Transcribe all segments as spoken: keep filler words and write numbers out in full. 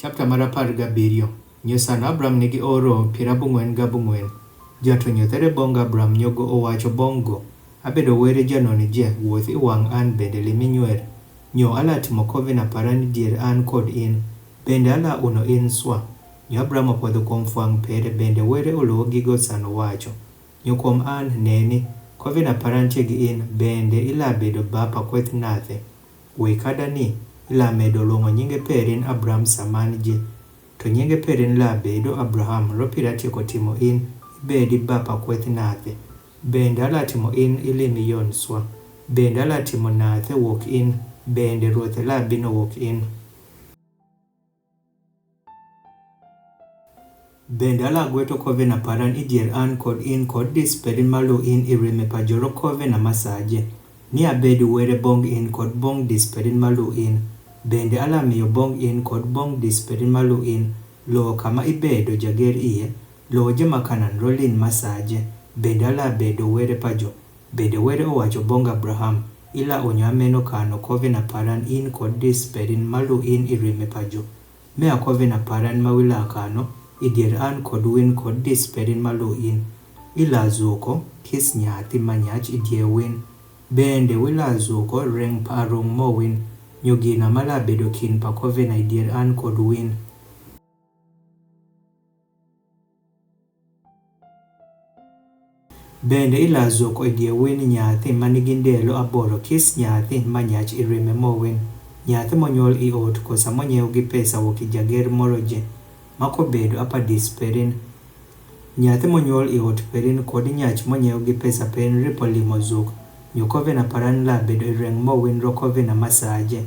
Chapter mar apar gabiriyo. Nyo sano Abram nigi oro piero abung'wen gabung'wen. Jato nyo there bong Abram nyo go owacho bong go, abedo were janoni je, wuoth iwang' an bende lim inywer. Nyo ala timo covenant paran idier an kod in, bende ala uno in swa. Nyo Abram opodho kuom fwang' pere bende were oluwo gigo sano wacho. Nyo kuom an, neni, covenant paran tie gi in, bende ila bedo bapa kweth nathe. Wei kada ni, ila medo luongo nyinge perin Abram saman je. To nyinge perin la bedo Abraham, ropira tieko timo in, ibedi bapa kweth nathe. Bende ala timo in ilim iyon swa. Bende ala timo nathe wuok in, bende ruoth la bino wuok in. Bende ala gweto covenant paran idier an kod in kod dis perin malu in irime pa joro covenant masaje. Ni abedi were bong in kod bong dis perin malu in. Bende ala miyo bong in kod bong dis perin malu in, lo kama ibedo jager iye, lo jama kanan rolin masaje. Bende ala bedo were pa jo. Bende were owacho bong Abraham, ila onyo ameno kano covenant paran in kod dis perin malu in irime pa jo. Me a covenant paran ma wila kano, idier an kod win kod dis perin malu in. Ila zuko, kis nyathi manyach idie win. Bende wila zuko reng parung mo win. Nyo gina mala bedo kin pa covenant idier an kod win. Bende ila zuko idie win nyathi manigi ndelo aboro kis nyathi manyach irime mo win. Nyathi monyuol i ot kosa monyiew gi pesa wuok i jager moro je. Mako bedo apa dis perin. Nyathi monyuol i ot perin kod nyach monyiew gi pesa perin ripo limo zuk. Nyo covenant paran la bedo ireng mo win ro covenant masaje.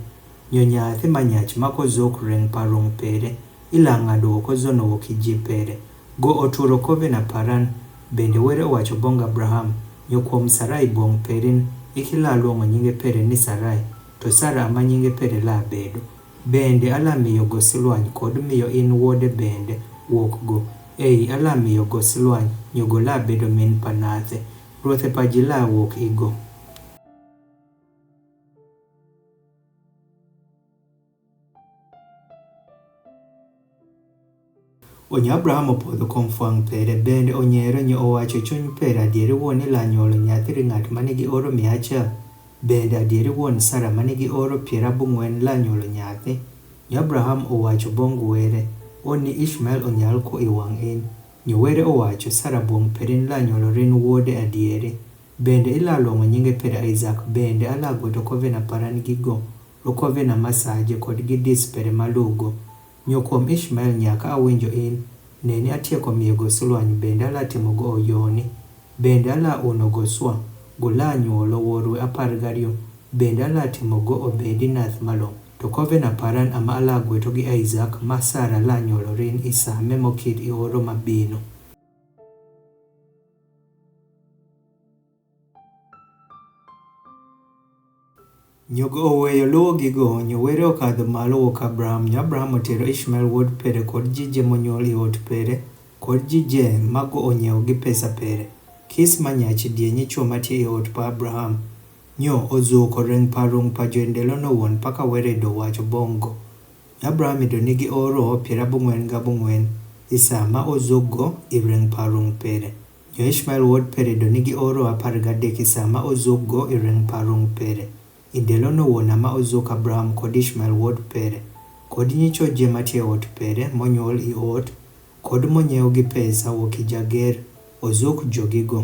Nyo nyathi manyach mako zuk reng parung pere. Ila ng'ado oko zono wuok i ji pere. Go oturo covenant paran, bende were owacho bong Abraham, nyo kuom Sarai bong perin, ikila luongo nyinge pere ni Sarai, to Sara ama nyinge pere la bedo. Bende ala miyo go silwany kod miyo in wuode bende wuok go. Ei ala miyo go silwany, nyo go la bedo min pa nathe. Ruoth e pa ji la wuok i go. Onyo Abraham opodho kuom fwang' pere, bende onyero nyo owacho chuny pere, adieri wuon ila nyuolo nyathi ri ng'at manigi oro mia achiel. Bende adieri wuon Sara manigi oro piero abung'wen la nyuolo nyathi. Nyo Abraham owacho bong were, oni Ishmael onyal ko i wang' in. Nyo were owacho Sara bong perin la nyuolo rin wuode adieri. Bende ila luongo nyinge pere Isaac, bende ala gweto covenant paran gi go, ro covenant masaje kod gi dis pere malugo. Nyo kuom Ishmael nyaka awinjo in, neni atieko miyo go silwany bende ala timo go oyoni. Bende ala uno go swa, go la nyuolo wuorwe apar gariyo, bende ala timo go obedi nath malong'o. To covenant paran ama ala gweto gi Isaac ma Sara la nyuolo rin i sa me mokit i oro mabino. Nyo go oweyo luwo gigo, nyo were okadho malo wuok Abraham, nyo Abraham otero Ishmael wuod pere kod jije monyuol i ot pere, kod jije mago onyiewo gi pesa pere. Kis manyach die nyichwo matie i ot pa Abraham. Nyo ozuko reng parung pa jo e ndelo no wuon paka were do wacho bong go. Abraham ido nigi oro piero abung'wen gabung'wen i sa ma ozuk go i reng parung pere. Nyo Ishmael wuod pere ido nigi oro apar gadek i sa ma ozuk go i reng parung pere. I ndelo no wuon ama ozuk Abraham kod Ishmael wuod pere, kod nyicho je matie ot pere monyuol i ot, kod monyiew gi pesa wuok i jager, ozuk jogigo.